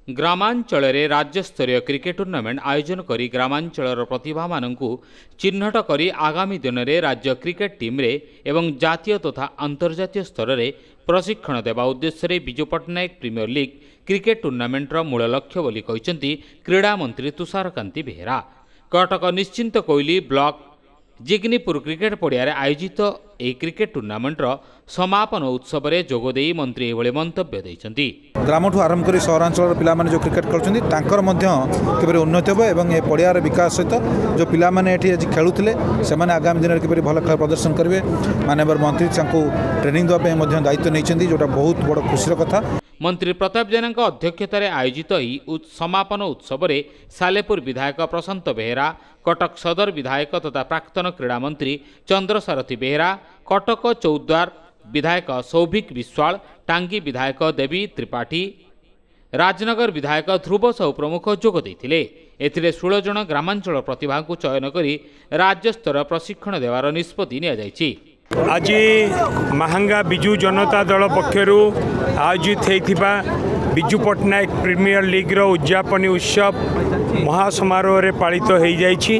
ଗ୍ରାମାଞ୍ଚଳରେ ରାଜ୍ୟସ୍ତରୀୟ cricket tournament ଆୟୋଜନ କରି ଗ୍ରାମାଞ୍ଚଳର ପ୍ରତିଭାମାନଙ୍କୁ ଚିହ୍ନଟ କରି ଆଗାମୀ ଦିନରେ ରାଜ୍ୟ କ୍ରିକେଟ ଟିମ୍ରେ ଏବଂ ଜାତୀୟ ତଥା ଅନ୍ତର୍ଜାତୀୟ ସ୍ତରରେ ପ୍ରଶିକ୍ଷଣ ଦେବା ଉଦ୍ଦେଶ୍ୟରେ Biju Patnaik premier league cricket ଟୁର୍ଣ୍ଣାମେଣ୍ଟର ମୂଳ ଲକ୍ଷ୍ୟ ବୋଲି କହିଛନ୍ତି କ୍ରୀଡ଼ା ମନ୍ତ୍ରୀ ତୁଷାରକାନ୍ତି ବେହେରା। କଟକ ନିଶ୍ଚିନ୍ତ କୋଇଲି ବ୍ଲକ ଜିଗ୍ନିପୁର କ୍ରିକେଟ ପଡ଼ିଆରେ ଆୟୋଜିତ ଏହି କ୍ରିକେଟ ଟୁର୍ଣ୍ଣାମେଣ୍ଟର ସମାପନ ଉତ୍ସବରେ ଯୋଗଦେଇ ମନ୍ତ୍ରୀ ଏଭଳି ମନ୍ତବ୍ୟ ଦେଇଛନ୍ତି। ଗ୍ରାମଠୁ ଆରମ୍ଭ କରି ସହରାଞ୍ଚଳର ପିଲାମାନେ ଯେଉଁ କ୍ରିକେଟ ଖେଳୁଛନ୍ତି, ତାଙ୍କର ମଧ୍ୟ କିପରି ଉନ୍ନତି ହେବ ଏବଂ ଏ ପଡ଼ିଆର ବିକାଶ ସହିତ ଯେଉଁ ପିଲାମାନେ ଏଠି ଆଜି ଖେଳୁଥିଲେ, ସେମାନେ ଆଗାମୀ ଦିନରେ କିପରି ଭଲ ଖେଳ ପ୍ରଦର୍ଶନ କରିବେ, ମାନ୍ୟବର ମନ୍ତ୍ରୀ ତାଙ୍କୁ ଟ୍ରେନିଂ ଦେବା ପାଇଁ ମଧ୍ୟ ଦାୟିତ୍ୱ ନେଇଛନ୍ତି, ଯେଉଁଟା ବହୁତ ବଡ଼ ଖୁସିର କଥା। ମନ୍ତ୍ରୀ ପ୍ରତାପ ଜେନାଙ୍କ ଅଧ୍ୟକ୍ଷତାରେ ଆୟୋଜିତ ଏହି ସମାପନ ଉତ୍ସବରେ ସାଲେପୁର ବିଧାୟକ ପ୍ରଶାନ୍ତ ବେହେରା, କଟକ ସଦର ବିଧାୟକ ତଥା ପ୍ରାକ୍ତନ କ୍ରୀଡ଼ାମନ୍ତ୍ରୀ ଚନ୍ଦ୍ରସାରଥୀ ବେହେରା, କଟକ ଚୌଦ୍ୱାର ବିଧାୟକ ସୌଭିକ ବିଶ୍ୱାଳ, ଟାଙ୍ଗୀ ବିଧାୟକ ଦେବୀ ତ୍ରିପାଠୀ, ରାଜନଗର ବିଧାୟକ ଧ୍ରୁବ ସାହୁ ପ୍ରମୁଖ ଯୋଗ ଦେଇଥିଲେ। ଏଥିରେ 16 ଜଣ ଗ୍ରାମାଞ୍ଚଳ ପ୍ରତିଭାଙ୍କୁ ଚୟନ କରି ରାଜ୍ୟସ୍ତର ପ୍ରଶିକ୍ଷଣ ଦେବାର ନିଷ୍ପତ୍ତି ନିଆଯାଇଛି। ଆଜି ମାହାଙ୍ଗା ବିଜୁ ଜନତା ଦଳ ପକ୍ଷରୁ ଆୟୋଜିତ ହୋଇଥିବା ବିଜୁ ପଟ୍ଟନାୟକ ପ୍ରିମିୟର ଲିଗ୍ର ଉଦ୍ଯାପନୀ ଉତ୍ସବ ମହାସମାରୋହରେ ପାଳିତ ହୋଇଯାଇଛି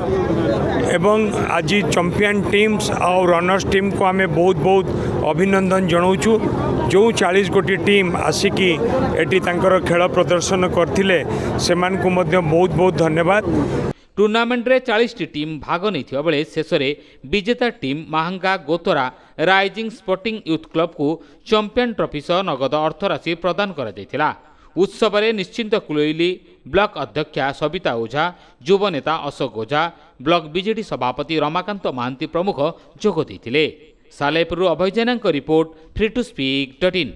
ଏବଂ ଆଜି ଚମ୍ପିଆନ୍ ଟିମ୍ସ ଆଉ ରନର୍ସ ଟିମ୍କୁ ଆମେ ବହୁତ ବହୁତ ଅଭିନନ୍ଦନ ଜଣାଉଛୁ। ଯେଉଁ 40 ଗୋଟି ଟିମ୍ ଆସିକି ଏଠି ତାଙ୍କର ଖେଳ ପ୍ରଦର୍ଶନ କରିଥିଲେ, ସେମାନଙ୍କୁ ମଧ୍ୟ ବହୁତ ବହୁତ ଧନ୍ୟବାଦ। ଟୁର୍ଣ୍ଣାମେଣ୍ଟରେ 40ଟି ଟିମ୍ ଭାଗ ନେଇଥିବା ବେଳେ ଶେଷରେ ବିଜେତା team Mahanga Gotara rising sporting youth କ୍ଲବକୁ ଚମ୍ପିଆନ୍ ଟ୍ରଫି ସହ ନଗଦ ଅର୍ଥରାଶି ପ୍ରଦାନ କରାଯାଇଥିଲା। ଉତ୍ସବରେ ନିଶ୍ଚିନ୍ତ କୁଲୋଇଲି ବ୍ଲକ ଅଧ୍ୟକ୍ଷା ସବିତା ଓଝା, ଯୁବନେତା ଅଶୋକ ଓଝା, ବ୍ଲକ ବିଜେଡି ସଭାପତି ରମାକାନ୍ତ ମହାନ୍ତି ପ୍ରମୁଖ ଯୋଗ ଦେଇଥିଲେ। ସାଲେପୁରରୁ ଅଭୟ ଜେନାଙ୍କ report, free to speak dot in.